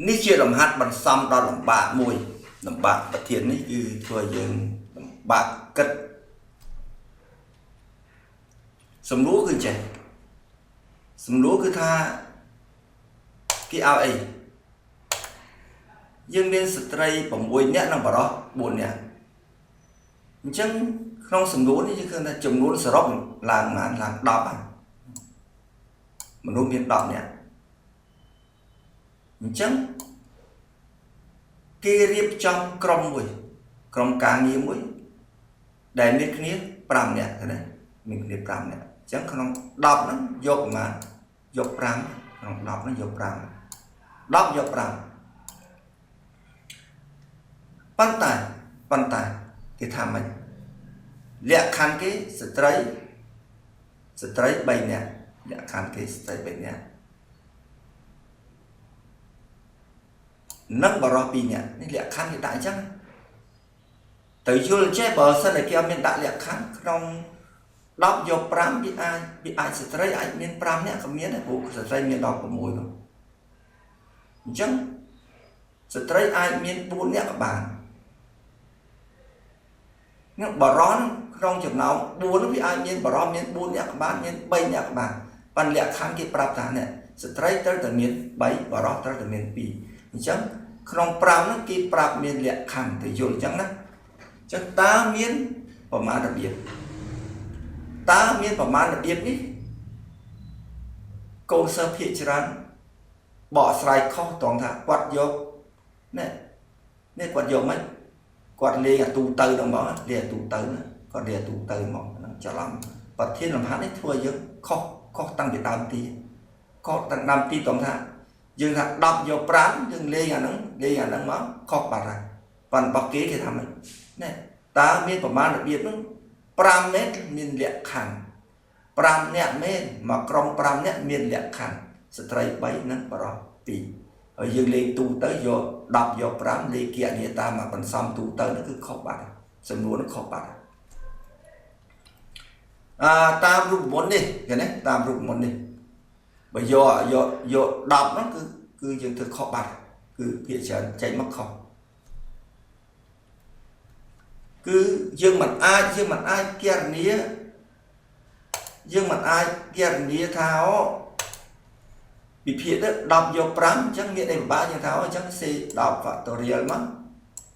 នេះជាលំហាត់បន្សំដ៏លំបាកមួយលំបាកប្រធាននេះគឺធ្វើឲ្យយើងលំបាកគិតសំណួរគឺចេះសំណួរគឺថាគេឲ្យអីយើងមានស្ត្រី6នាក់និងបុរស4នាក់អញ្ចឹងក្នុងសំណួរនេះយើងឃើញថាចំនួនសរុបឡើងប៉ុន្មានឡើង10ហ្នឹងមនុស្សមាន10នាក់អញ្ចឹងគេរៀបចំក្រុមមួយក្រុមការងារមួយដែលមានគ្នា5នាក់ណាមានគ្នា5នាក់អញ្ចឹងក្នុង10ហ្នឹងយកប្រមាណយក5ក្នុង10ហ្នឹងយក5 10យក5ប៉ុន្តែគេថាម៉េចលក្ខខណ្ឌគេស្ត្រី3នាក់លក្ខខណ្ឌគេស្ត្រី3នាក់និងបរិស2នាក់នេះលក្ខខណ្ឌគេដាក់អញ្ចឹងទៅយល់ចេះបើសិនតែគេអត់មានដាក់លក្ខខណ្ឌក្នុង10យក5វាអាចស្ត្រីអាចមាន5នាក់ក៏មានដែរព្រោះស្ត្រីមាន16នោះអញ្ចឹងស្ត្រីអាចមាន4នាក់ក៏បាននឹងបរោះក្នុងចំណោម4នោះវាអាចមានបរោះមាន4នាក់ក៏បានមាន3នាក់ក៏បានប៉ុន្តែលក្ខខណ្ឌគេប្រាប់ថានេះស្ត្រីត្រូវតែមាន3បរោះត្រូវតែមាន2អញ្ចឹងក្នុង5នោះគេប្រាប់មានលក្ខខណ្ឌទៅយល់អញ្ចឹងណាអញ្ចឹងតើមានប្រមាណរបៀបតើមានប្រមាណរបៀបនេះកូនសិស្សភាគច្រើនបកស្រាយខុសត្រង់ថាគាត់យកនេះគាត់យកមិនគាត់លេងអាទូទៅដល់ហ្មងលេងអាទូទៅណាគាត់លេងអាទូទៅហ្មងហ្នឹងច្រឡំប្រធានលំហាត់នេះធ្វើឲ្យយើងខុសតាំងពីដើមទីខុសតាំងដើមទីត្រង់ថាយើងថា10យក5យើងលេងអាហ្នឹងមកខុសបាត់ហើយប៉ុន្តែរបស់គេគេថាម៉េចនេះតើមានប្រមាណរបៀបហ្នឹង5ម៉ែត្រមានលក្ខខណ្ឌ5នាក់មែនមកក្រុម5នាក់មានលក្ខខណ្ឌស្ត្រី3និងបុរស2ហើយយើងលេងទូទៅយក10យក5លេខគណនាតាមបន្សំទូទៅនោះគឺខុសបាត់សំណួរនោះខុសបាត់តាមរូបមន្តនេះឃើញទេតាមរូបមន្តនេះបើយក10ហ្នឹងគឺយើងធ្វើខុសបាត់គឺភាគច្រើនចេញមកខុសគឺយើងមិនអាចគណនាយើងមិនអាចគណនាថាអូវិភាគទៅ10យក5អញ្ចឹងមានអីពិបាកយើងថាអញ្ចឹង C 10 factorial មក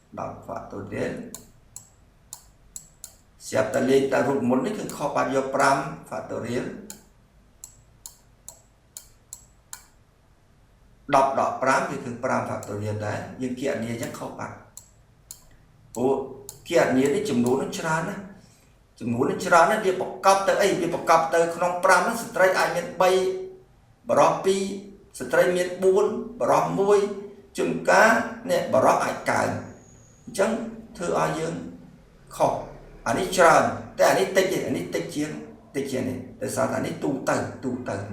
10 factorial ស្រាប់តែលេខតែរូបមន្តនេះគឺខុសបាត់យក5 factorial 10ដក5វាគឺ5 factorial ដែរយើងគណនាអញ្ចឹងខុសបាត់ព្រោះគណនានេះចំនួននឹងច្រើនណាស់ចំនួននឹងច្រើនណាស់វាប្រកបទៅអីវាប្រកបទៅក្នុង5ហ្នឹងស្ត្រីអាចមាន3បរោះ2ស្ត្រីមាន4បរោះ1ជួនកាលនេះបរោះអាចកើនអញ្ចឹងធ្វើឲ្យយើងខុសអានេះច្រើនតែអានេះតិចទេអានេះតិចជាងនេះដោយសារតែនេះទូទៅ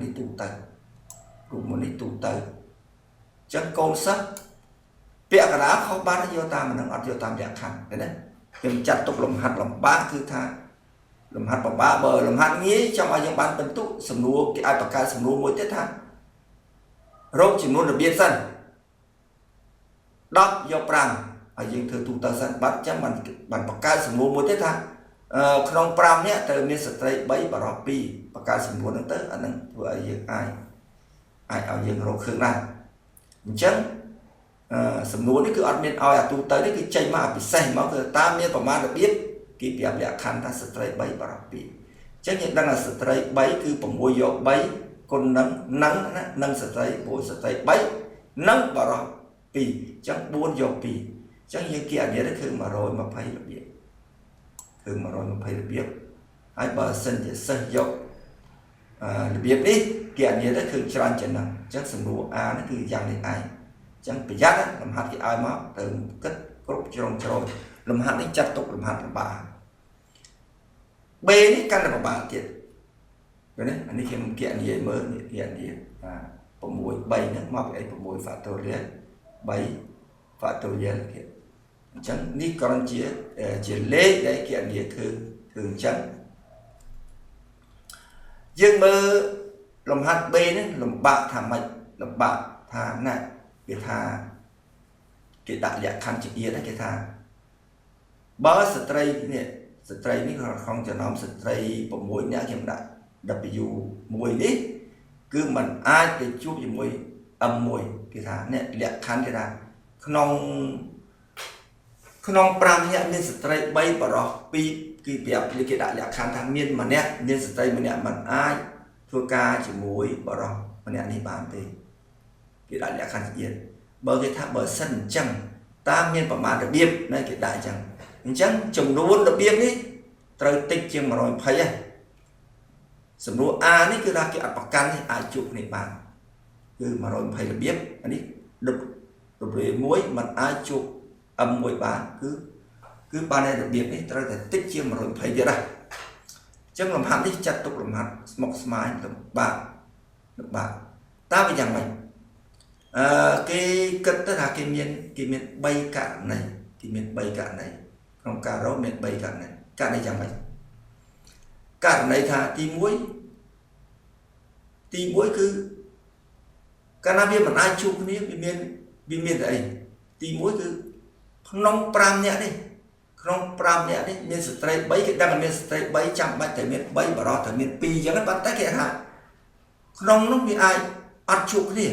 នេះទូទៅរូបមន្តនេះទូទៅអញ្ចឹងកូនសិស្សពាក្យកណ្ដាលខុសបាត់យកតាមហ្នឹងអត់យកតាមលក្ខខណ្ឌឃើញទេខ្ញុំចាត់ទុកលំហាត់លំបាកគឺថាលំហាត់ពិបាកបើលំហាត់ងាយចង់ឲ្យយើងបានបន្ទុកសំណួរគេឲ្យបង្កើតសំណួរមួយទៀតថារកចំនួនរបៀបសិន10យក5ហើយយើងធ្វើទូទៅសិនបាត់ចឹងបានបង្កើតសំណួរមួយទៀតថាក្នុង5នាក់ត្រូវមានស្ត្រី3បរិស2បង្កើតសំណួរហ្នឹងទៅអាហ្នឹងធ្វើឲ្យយើងអាចឲ្យយើងរកឃើញដែរអញ្ចឹងសំណួរនេះគឺអត់មានឲ្យអាទូទៅនេះគឺចេញមកអាពិសេសមកគឺតាមមានប្រមាណរបៀបគេប្រាប់លក្ខខណ្ឌថាស្ត្រី3បរិស2អញ្ចឹងយើងដឹងថាស្ត្រី3គឺ6យក3គុណនឹងណានឹងស្ត្រីព្រោះស្ត្រី3និងបរិស2អញ្ចឹង4យក2អញ្ចឹងយើងគណនាទៅគឺ120របៀបគឺ120របៀបហើយបើសិនជាសិស្សយករបៀបនេះគណនាទៅគឺច្រើនជាងហ្នឹងអញ្ចឹងសំណួរ A នេះគឺយ៉ាងនេះឯងអញ្ចឹងប្រយ័ត្នលំហាត់គេឲ្យមកទៅគិតគ្រប់ជ្រុងជ្រោយលំហាត់នេះចាត់ទុកលំហាត់លំបាក B នេះកាន់តែពិបាកទៀតឃើញទេអានេះខ្ញុំគណនាមើលនេះគណនា6 3ហ្នឹងមកពីអី6 factorial 3 factorial គេអញ្ចឹងនេះគ្រាន់ជាលេខដែលគណនាគឺអញ្ចឹងយើងមើលលំហាត់ B នេះលំបាកថាម៉េចលំបាកថាណា គេថាគេដាក់លក្ខខណ្ឌចង្អៀតគេថាបើស្ត្រីនេះស្ត្រីនេះក្នុងចំណោមស្ត្រី6នាក់ខ្ញុំដាក់ W1 នេះគឺมันអាចទៅជួបជាមួយ M1 គេថានេះលក្ខខណ្ឌគេថាក្នុង5នាក់មានស្ត្រី3ប្រុស2គឺប្រាប់គេដាក់លក្ខខណ្ឌថាមានម្នាក់មានស្ត្រីម្នាក់มันអាចធ្វើការជាមួយប្រុសម្នាក់នេះបានទេគេដាក់លក្ខខណ្ឌទៀតបើគេថាបើសិនអញ្ចឹងតាមមានប្រមាណរបៀបណាគេដាក់អញ្ចឹងអញ្ចឹងចំនួនរបៀបនេះត្រូវតិចជាង120ហ៎សំណួរ A នេះគឺថាគេអត់ប្រកាន់ទេអាចជួបគ្នាបានគឺ120របៀបអានេះរបៀបមួយมันអាចជួប M1 បានគឺបានរបៀបនេះត្រូវតែតិចជាង120ទៀតណាអញ្ចឹងលំហាត់នេះចាត់ទុកលំហាត់ស្មុគស្មាញលំបាកតើវាយ៉ាងម៉េចគេគិតទៅថាគេមាន3ករណីគេមាន3ករណីក្នុងការរកមាន3ករណីករណីយ៉ាងម៉េចករណីថាទី1គឺកាលណាវាមិនអាចជួបគ្នាវាមានតែអីទី1គឺក្នុង5នាក់នេះក្នុង5នាក់នេះមានស្ត្រី3គេដឹងថាមានស្ត្រី3ចាំបាច់តែមាន3បរិសុទ្ធតែមាន2អញ្ចឹងប៉ុន្តែគេថាក្នុងនោះវាអាចអត់ជួបគ្នា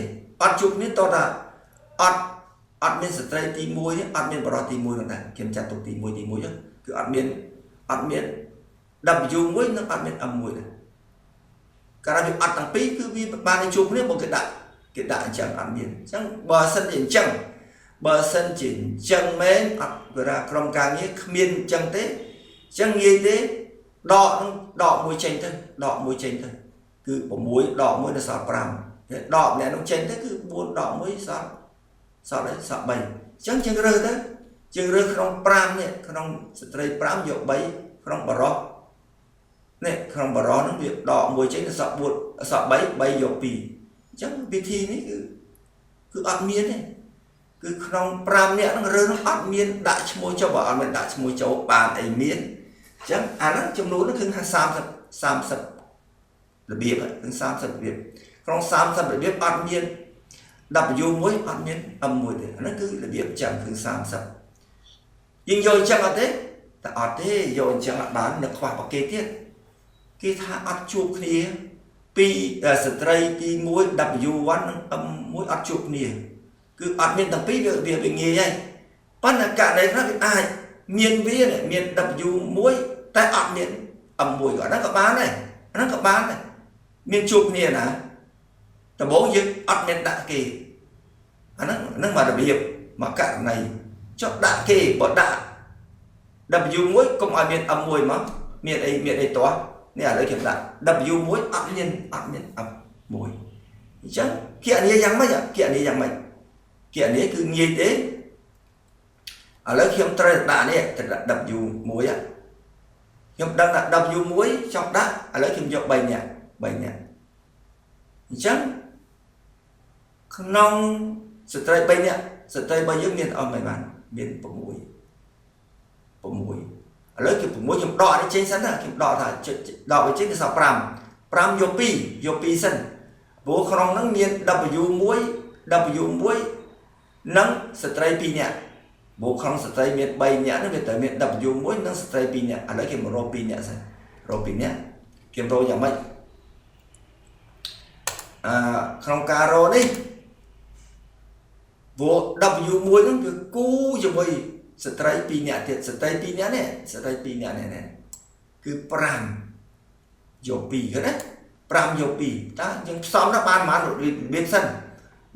តោះថាអត់មានស្ត្រីទី1នេះអត់មានបរិសុទ្ធទី1នោះដែរខ្ញុំចាត់ទុកទី1គឺអត់មាន W1 និងអត់មាន M1 ដែរកាលណាវាអត់ទាំងពីរគឺវាបានជួបគ្នាបើគេដាក់អញ្ចឹងអត់មានអញ្ចឹងបើសិនជាអញ្ចឹងបើសិនជាអញ្ចឹងមែនអត់គេថាក្រុមការងារគ្មានអញ្ចឹងទេអញ្ចឹងងាយទេដកនឹងដកមួយចេញទៅគឺ6ដក1នៅសល់5ដកម្នាក់នោះចេញទៅគឺ4ដក1សល់អីសល់3អញ្ចឹងយើងរើសទៅយើងរើសក្នុង5នេះក្នុងស្ត្រី5យក3ក្នុងបរោះនេះក្នុងបរោះហ្នឹងវាដក1ចេញទៅសល់4សល់3 3យក2អញ្ចឹងវិធីនេះគឺអត់មានទេគឺក្នុង5នាក់ហ្នឹងរើសហ្នឹងអត់មានដាក់ឈ្មោះចុះបើអត់មានដាក់ឈ្មោះចូលបានអីមានអញ្ចឹងអាហ្នឹងចំនួនហ្នឹងគឺថា30របៀបគឺ30របៀបក្នុង30របៀបអត់មាន W1 អត់មាន M1 ទេអាហ្នឹងគឺរបៀបចឹងគឺ30យើងយកអញ្ចឹងអត់ទេតែអត់ទេយកអញ្ចឹងអត់បាននៅខ្វះប្រគេទៀតគេថាអត់ជួបគ្នាពីស្ត្រីទី1 W1 និង M1 អត់ជួបគ្នាគឺអត់មានទាំងពីរវាងាយហើយប៉ុន្តែករណីខ្លះវាអាចមានវាមាន W1 តែអត់មាន M1 ក៏ហ្នឹងក៏បានដែរអាហ្នឹងក៏បានដែរមានជួបគ្នាណាដំបូងយើងអត់មានដាក់គេអាហ្នឹងមករបៀបមកករណីចុះដាក់គេបើដាក់ W1 កុំឲ្យមាន M1 មកមានអីតោះនេះឥឡូវខ្ញុំដាក់ W1 អត់មាន M1 អញ្ចឹងគណនាយ៉ាងម៉េចគណនាយ៉ាងម៉េចគណនាគឺងាយទេឥឡូវខ្ញុំត្រូវដាក់នេះត្រូវដាក់ W1 ខ្ញុំដឹងថា W1 ចង់ដាក់ឥឡូវខ្ញុំយក3នាក់អញ្ចឹងក្នុងស្ត្រី3នាក់ស្ត្រីរបស់យើងមានអស់មិនបានមាន6ឥឡូវគឺ6ខ្ញុំដកនេះចេញសិនណាខ្ញុំដកថាដកវាចេញទៅសល់5 5យក2យក2សិនព្រោះក្នុងហ្នឹងមាន W1 និងស្ត្រី2នាក់ព្រោះក្នុងស្ត្រីមាន3នាក់ហ្នឹងវាត្រូវមាន W1 និងស្ត្រី2នាក់ឥឡូវគេមករក2នាក់សិនរក2នាក់គេរកយ៉ាងម៉េចក្នុងការរកនេះព្រោះ W1 ហ្នឹងវាគូជាមួយស្ត្រី2នាក់ទៀតស្ត្រី2នាក់នេះស្ត្រី2នាក់នេះគឺ5យក2ហ្នឹងណា5យក2តើយើងផ្សំដល់បានប្រហែលរបៀបសិន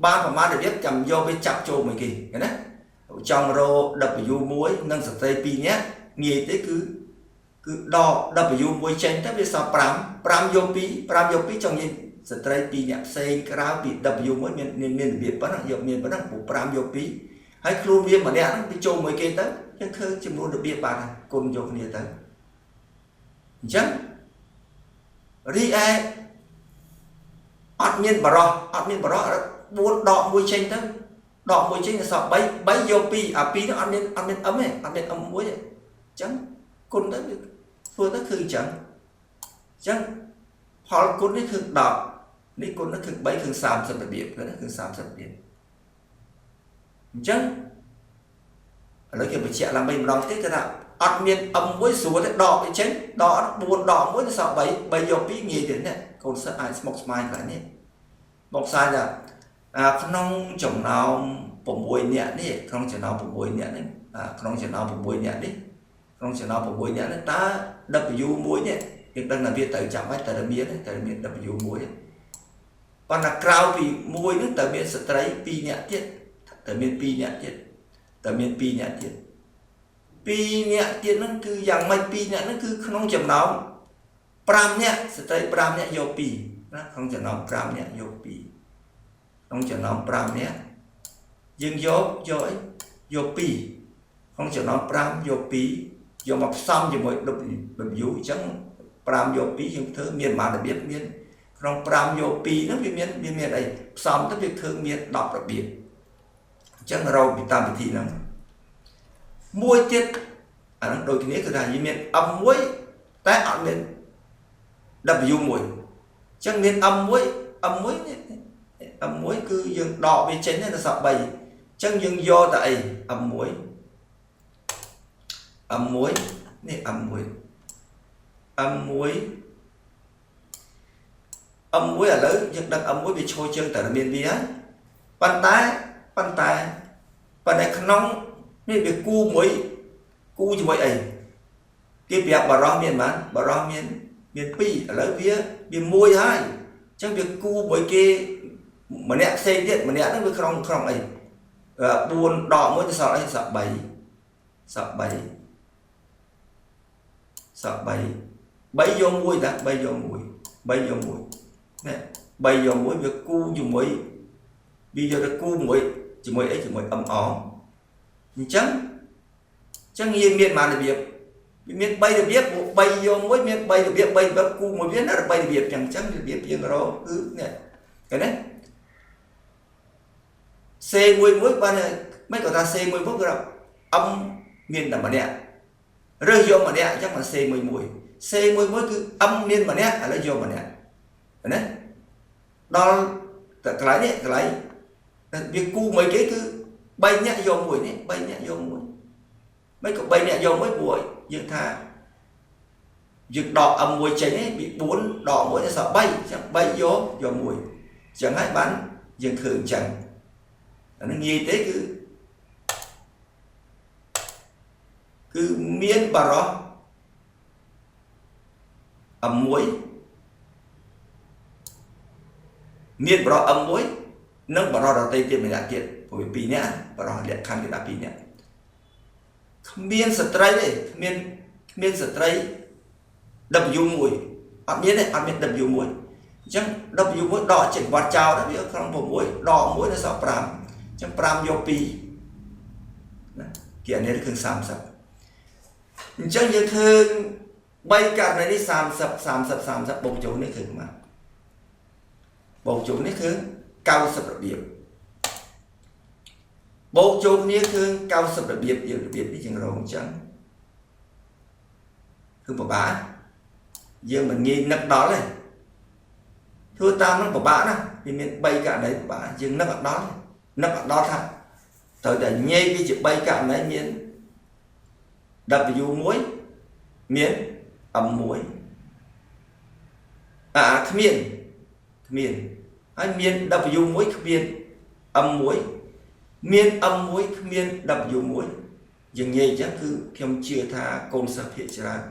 បានប្រហែលរបៀបចាំយកវាចាប់ចូលមួយគេឃើញណាចង់រក W1 និងស្ត្រី2នាក់ងាយទេគឺដក W1 ចេញទៅវាសល់5 5យក2 5យក2ចង់និយាយស្ត្រី2នាក់ផ្សេងក្រៅពី W1 មានរបៀបប៉ុណ្ណឹងយកមានប៉ុណ្ណឹងព្រោះ5យក2ហើយខ្លួនវាម្នាក់ហ្នឹងវាចូលមួយគេទៅយើងឃើញចំនួនរបៀបបានគុណយកគ្នាទៅអញ្ចឹងរីឯអត់មានបរោះ4ដក1ចេញទៅដក1ចេញទៅសល់3 3យក2អា2ហ្នឹងអត់មាន M ទេអត់មាន M1 ទេអញ្ចឹងគុណទៅវាធ្វើទៅគឺអញ្ចឹងផលគុណនេះគឺ10នេះគុណនេះគឺ3គឺ30របៀបណាគឺ30របៀប អញ្ចឹងឥឡូវគេបញ្ជាក់ឡើងវិញម្ដងទៀតគេថាអត់មាន M1 ស្រួលទេដកវាចេញដក4ដក1ទៅសល់3 3យក2ងាយទៀតនេះកូនសិស្សអាចស្មុគស្មាញកន្លែងនេះមកផ្សាយថាអាក្នុងចំណោម6នាក់នេះក្នុងចំណោម6នាក់នេះក្នុងចំណោម6នាក់នេះក្នុងចំណោម6នាក់នេះតើ W1 នេះយើងដឹងថាវាត្រូវចាំបាច់ត្រូវមានត្រូវមាន W1 ប៉ុន្តែក្រៅពី1នេះត្រូវមានស្ត្រី2នាក់ទៀតត្រូវមាន2នាក់ទៀតត្រូវមាន2នាក់ទៀត2នាក់ទៀតហ្នឹងគឺយ៉ាងម៉េច2នាក់ហ្នឹងគឺក្នុងចំណោម5នាក់ស្ត្រី5នាក់យក2ណាក្នុងចំណោម5នាក់យក2ក្នុងចំណោម5នាក់យើងយកយកអីយក2ក្នុងចំណោម5យក2យកមកផ្សំជាមួយ W អញ្ចឹង5យក2យើងធ្វើមានប៉ុន្មានរបៀបមានក្នុង5យក2ហ្នឹងវាមានវាមានអីផ្សំទៅវាឃើញមាន10របៀបអញ្ចឹងរកពីតាមវិធីហ្នឹងមួយទៀតអាហ្នឹងដូចគ្នាគឺថាយើងមាន M1 តែអត់មាន W1 អញ្ចឹងមាន M1 M1 នេះ M1 គឺយើងដកវាចេញទៅសល់3អញ្ចឹងយើងយកតែអី M1 M1 នេះ M1 M1 M1 ឥឡូវយើងដឹង M1 វាឈរជើងតែមានវាហើយប៉ុន្តែប៉ុន្តែប៉ុន្តែក្នុងនេះវាគូមួយគូជាមួយអីគេប្រាប់បរោះមានប៉ុន្មានបរោះមានមាន2ឥឡូវវាវា1ហើយអញ្ចឹងវាគូមួយគេម្នាក់ផ្សេងទៀតម្នាក់ហ្នឹងវាក្នុងក្នុងអី4ដក1ទៅសល់អីសល់3សល់3សល់3 3យក1តា3យក1 3យក1នេះ3យក1វាគូជាមួយវាយកទៅគូមួយជាមួយអីជាមួយ M អអញ្ចឹងអញ្ចឹងងាយមានប៉ុន្មានរបៀបវាមាន3របៀបព្រោះ3យក1មាន3របៀប3របៀបគូមួយវាណា3របៀបអញ្ចឹងអញ្ចឹងរបៀបយើងរកគឺនេះឃើញទេ C11 បានមិនក៏ថា C11 គឺ M មានតែម្នាក់រើសយកម្នាក់អញ្ចឹងមក C11 C11 គឺ M មានម្នាក់ឥឡូវយកម្នាក់ណាដល់តែកន្លែងនេះកន្លែងវាគូមួយគេគឺ3នាក់យកមួយនេះ3នាក់យកមួយមិនក៏3នាក់យកមួយព្រោះយើងថាយើងដក M1 ចេញឯងពី4ដក1ទៅសល់3អញ្ចឹង3យកយក1អញ្ចឹងហើយបានយើងឃើញអញ្ចឹងអានេះងាយទេគឺគឺមានបរោះ M1 មានបរោះ M1 និងបរោះដទៃទៀតម្នាក់ទៀតព្រោះវា2នាក់បរោះលក្ខខណ្ឌគេដាក់2នាក់គ្មានស្ត្រីទេគ្មានគ្មានស្ត្រី W1 អត់មានទេអត់មាន W1 អញ្ចឹង W1 ដកចេញវត្តចោលទៅវាក្នុង6ដក1នៅសល់5អញ្ចឹង5យក2ណាគេអានេះគឺ30អញ្ចឹងយើងឃើញ3ករណីនេះ30 30 30បូកចូលនេះគឺប៉ុន្មានបូកចូលនេះគឺ90របៀបបូកចូលគ្នាគឺ90របៀបយើងរបៀបនេះយើងរងអញ្ចឹងគឺពិបាកយើងមិនងាយនឹកដល់ទេធ្វើតាមនឹងពិបាកណាស់វាមាន3ករណីពិបាកយើងនឹកអត់ដល់នឹកអត់ដល់ថាត្រូវតែញែកវាជា3ករណីមាន W1 មាន M1 អាគ្មានគ្មានហើយមាន W1 គ្មាន M1 មាន M1 គ្មាន W1 យើងនិយាយអញ្ចឹងគឺខ្ញុំជឿថាកូនសិស្សភាគច្រើន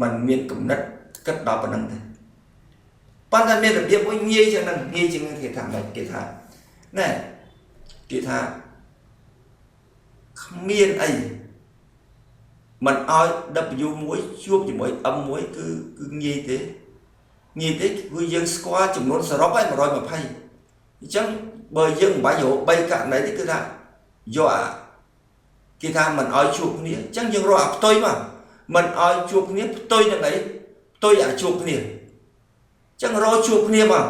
มันមានគំនិតគិតដល់ប៉ុណ្្នឹងទេប៉ុន្តែមានរបៀបមួយងាយជាងហ្នឹងងាយជាងហ្នឹងគេថាម៉េចគេថាណែគេថាគ្មានអីមិនឲ្យ W1 ជួបជាមួយ M1 គឺគឺងាយទេងាយទេគឺយើងស្គាល់ចំនួនសរុបហើយ120អញ្ចឹងបើយើងមិនបាច់រក3ករណីទេគឺថាយកអាគេថាមិនឲ្យជួបគ្នាអញ្ចឹងយើងរកអាផ្ទុយមកមិនឲ្យជួបគ្នាផ្ទុយនឹងអីផ្ទុយអាជួបគ្នាអញ្ចឹងរកជួបគ្នាមក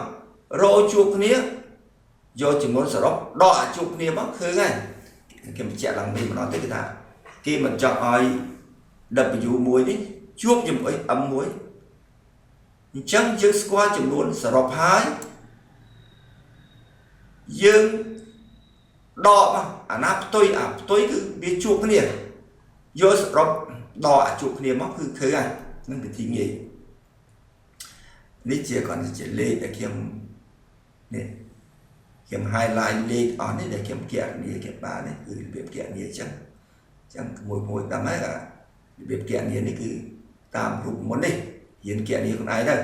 រកជួបគ្នាយកចំនួនសរុបដកអាជួបគ្នាមកឃើញហើយគេបញ្ជាក់ឡើងវិញម្ដងទៀតគឺថាគេមិនចង់ឲ្យ W1 នេះជួបជាមួយ M1 អញ្ចឹងយើងស្គាល់ចំនួនសរុបហើយយើង ដកមកអាណាផ្ទុយអាផ្ទុយគឺវាជួបគ្នាយកសរុបដកអាជួបគ្នាមកគឺឃើញហើយនឹងវិធីងាយនេះជាគ្រាន់តែជាលេខដែលខ្ញុំនេះខ្ញុំ highlight លេខអស់នេះដែលខ្ញុំគណនាគេបាននេះគឺរបៀបគណនាអញ្ចឹងអញ្ចឹងមួយមួយតាមហើយរបៀបគណនានេះគឺតាមរូបមន្តនេះរៀនគណនាខ្លួនឯងទៅ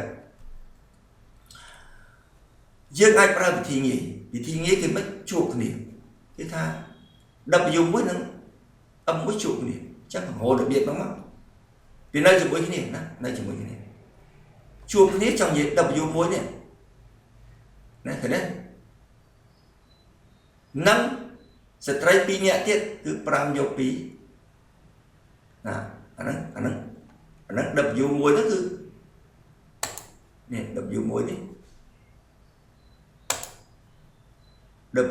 យើងអាចប្រើវិធីងាយវិធីងាយគឺមិនជួបគ្នាគេថា W1 និង M1 ជួបគ្នាអញ្ចឹងរហូតរបៀបហ្នឹងមកវានៅជាមួយគ្នាណានៅជាមួយគ្នាជួបគ្នាចង់និយាយ W1 នេះណាឃើញទេនិងស្ត្រី2នាក់ទៀតគឺ5យក2ណាអាហ្នឹងអាហ្នឹងអាហ្នឹង W1 ហ្នឹងគឺនេះ W1 នេះ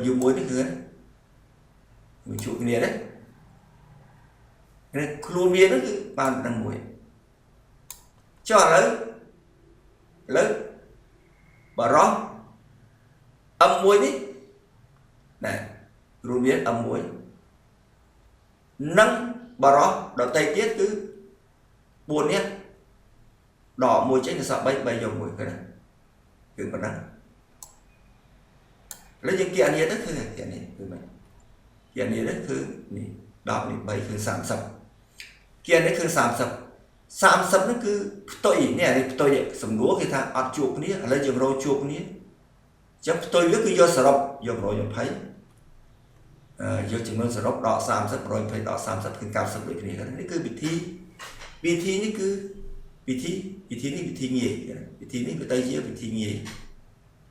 W1 នេះគឺវាជួបគ្នាទេនេះខ្លួនវាហ្នឹងគឺបានប៉ុណ្ណឹងមួយចុះឥឡូវបរោះ M1 នេះណែរួមមាន M1 និងបរោះដតីទៀតគឺ4នេះដក1ចេញទៅសល់3 3យក1ឃើញទេគឺប៉ុណ្ណឹងឥឡូវយើងគណនាទៅគឺគណនាគឺម៉េចគណនាទៅគឺនេះ10នេះ3គឺ30គណនាគឺ30 30ហ្នឹងគឺផ្ទុយនេះអានេះផ្ទុយសំណួរគេថាអត់ជួបគ្នាឥឡូវយើងរកជួបគ្នាអញ្ចឹងផ្ទុយវាគឺយកសរុបយក120អឺយកចំនួនសរុបដក30 120ដក30គឺ90ដូចគ្នានេះគឺវិធីវិធីនេះគឺវិធីវិធីនេះវិធីងាយវិធីនេះវាទៅជាវិធីងាយ